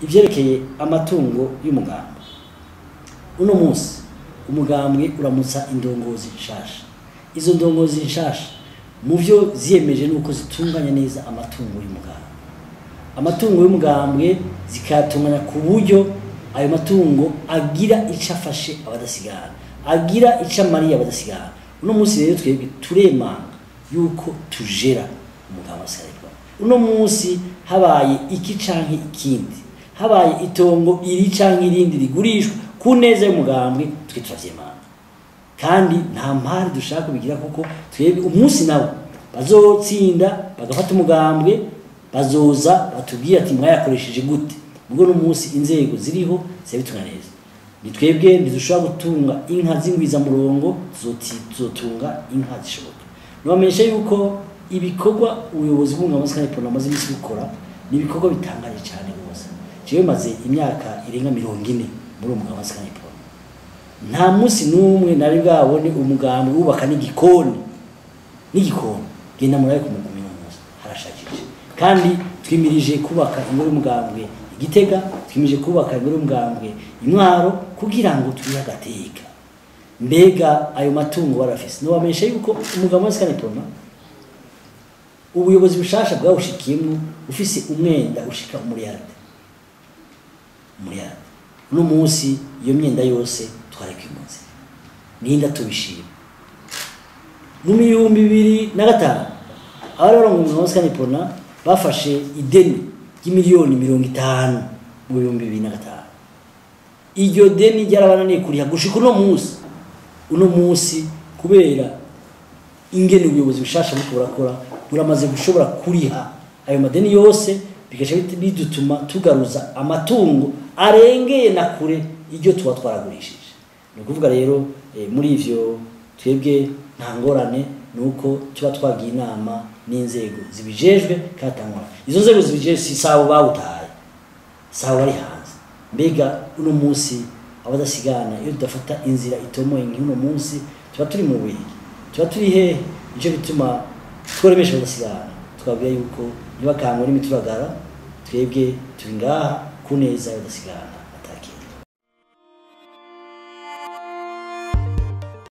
Ivyerekeye amatungo y'umugambwe, uno munsi umugambwe uramutsa indongozi nshasha. Izo ndongozi nshasha mu byo ziyemeje nuko zitunganya neza amatungo y'umugambwe, amatungo y'umugambwe zikayatunganya ku buryo ayo matungo agira ico afashe abadasigana, agira ico amariye abadasigana. Uno munsi rero twebwe turemanga yuko tujera umugambwe w'abadasigana. Uno munsi habaye iki canke ikindi, habaye itongo iri canke irindi rigurishwa ku neza y'umugambwe, twe turavyemanga kandi nta mpari dushaka kubigira, kuko twebwe umunsi nawo bazotsinda bagafata umugambwe bazoza batubwira ati mwayakoresheje gute. Ubwo no munsi inzego ziriho zirabitunga neza. Ni twebwe ntidushobora gutunga inka z'ingwiza murongo, tuzotunga inka zishoboka. Nobamenyesha yuko ibikorwa ubuyobozi bw'umugambwe w'abadasigana Iprona bumaze iminsi bukora ni ibikorwa bitangaje cyane rwose. Jewe maze imyaka irenga 40 muri uwo mugambwe w'abadasigana Iprona, nta munsi n'umwe nari bwabone umugambwe wubaka n'igikoni, n'igikoni. Genda murabe ku mugumi no munsi harashajije. Kandi twimirije kubaka ingoro y'umugambwe Gitega, twimirije kubaka ingoro y'umugambwe Imwaro kugira ngo twihe agateka. Mbega ayo matungo barafise. Nobamenyesha yuko umugambwe w'abadasigana Iprona ubuyobozi bushasha bwawushikiyemwo ufise umwenda ushika umuriyarde. Umuriyarde. Uno munsi iyo myenda yose twareka impunzi. Ninda tubishima. Mu 2005 abari barongoye umugambwe w'abadasigana Iprona bafashe ideni ry'imiliyoni 50 mu 2005. Iryo deni ryarabananiye kuriha gushika uno munsi. Uno munsi kubera ingene ubuyobozi bushasha buriko burakora, buramaze gushobora kuriha ayo madeni yose, bigaca bidutuma tugaruza amatungo arengeye na kure iryo tuba twaragurishije. Ni ukuvuga rero muri ivyo twebwe nta ngorane, nuko tuba twagiye inama n'inzego zibijejwe katangwa. Izo nzego zibijejwe si sabo bawutaye, sabo bari hanze. Mbega uno munsi abadasigana iyo tudafata inzira itomoye nk'uno munsi tuba turi mu Bubiligi, tuba turi hehe? Nico bituma tworemesha abadasigana, twabwira yuko ntibakangwe n'imituragara, twebwe turi ngaha ku neza y'abadasigana.